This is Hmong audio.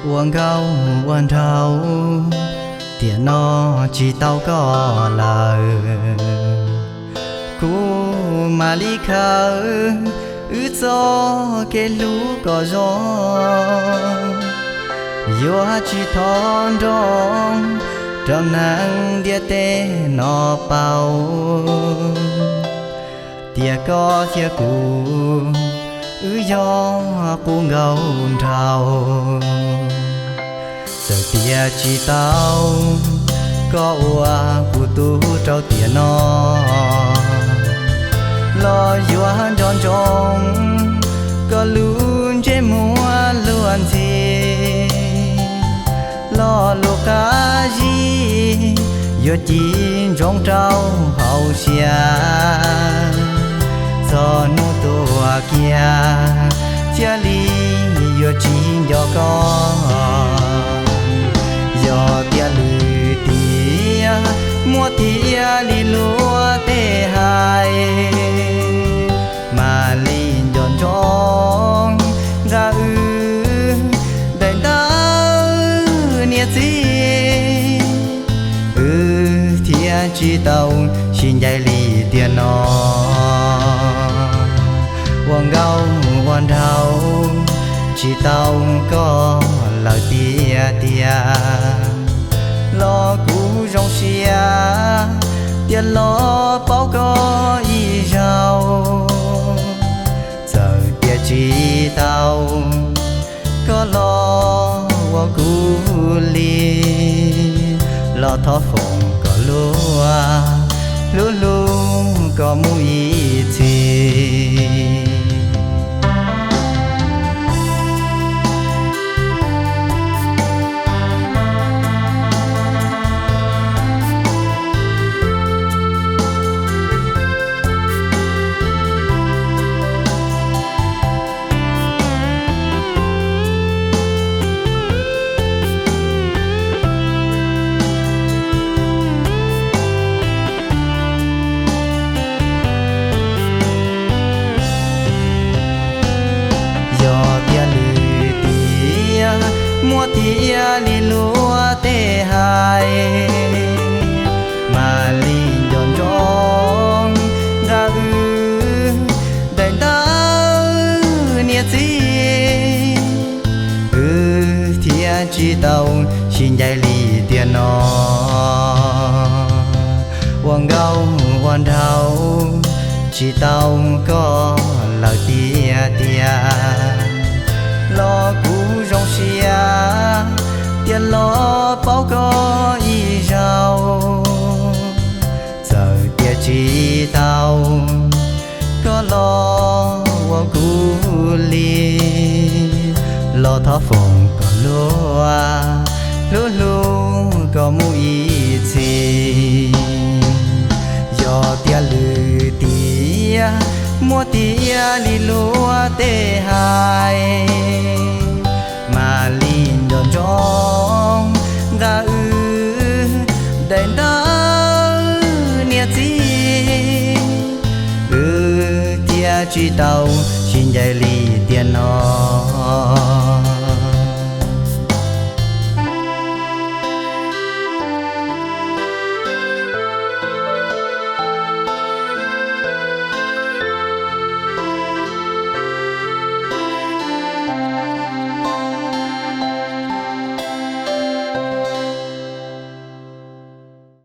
Ua nkauj ua nraug, tiam no tsis tau koj lawm, kuv mam li khaws wb txoj kev hlub kom zoo. Yuav tsis thov nroo rau neeg ntiaj teb no paub, tias koj thiab kuv, wb yog qub nkauj nraug. Txawm tias tsis tau koj ua kuv tub rau tiam no, los yuav nco ntsoov koj lub ntsej muag luag ntxhi, lo lus qab zib yuav ci ntsoov rau hauv siab. Txog hnub tuag kiag thiaj li yuav tsis nco koj. Yog tias lwm tiam muaj thiaj li luag tej hais, mam li nco ntsoov nqa wb daim ntawv niam txiv, wb thiaj tsis tau sib ncaim li tiam no. Ua nkauj ua nraug, tsis tau koj lawm tiag tiag, los kuv zoo siab tias los paub koj ib zaug. Txawm tias tsis tau koj los ua kuv li, los thov foom kom luag hlub hlub koj mus ib txhis. Yog tias lwm tiam muaj thiaj li luag tej hais, mam li nco ntsoov nqa wb daim ntawv niam txiv, wb thiaj tsis tau sib ncaim li tiam no. Ua nkauj ua nraug, tsis tau koj lawm tiag tiag, los kuv zoo siab tias los paub koj ib zaug. Txawm tias tsis tau koj los ua kuv li, los thov foom kom luag hlub hlub koj mus ib txhis. Yog tias lwm tiam muaj thiaj li luag tej hais, mam li nco ntsoov nqa wb daim ntawv niam txiv, wb thiaj tsis tau sib ncaim li tiam no.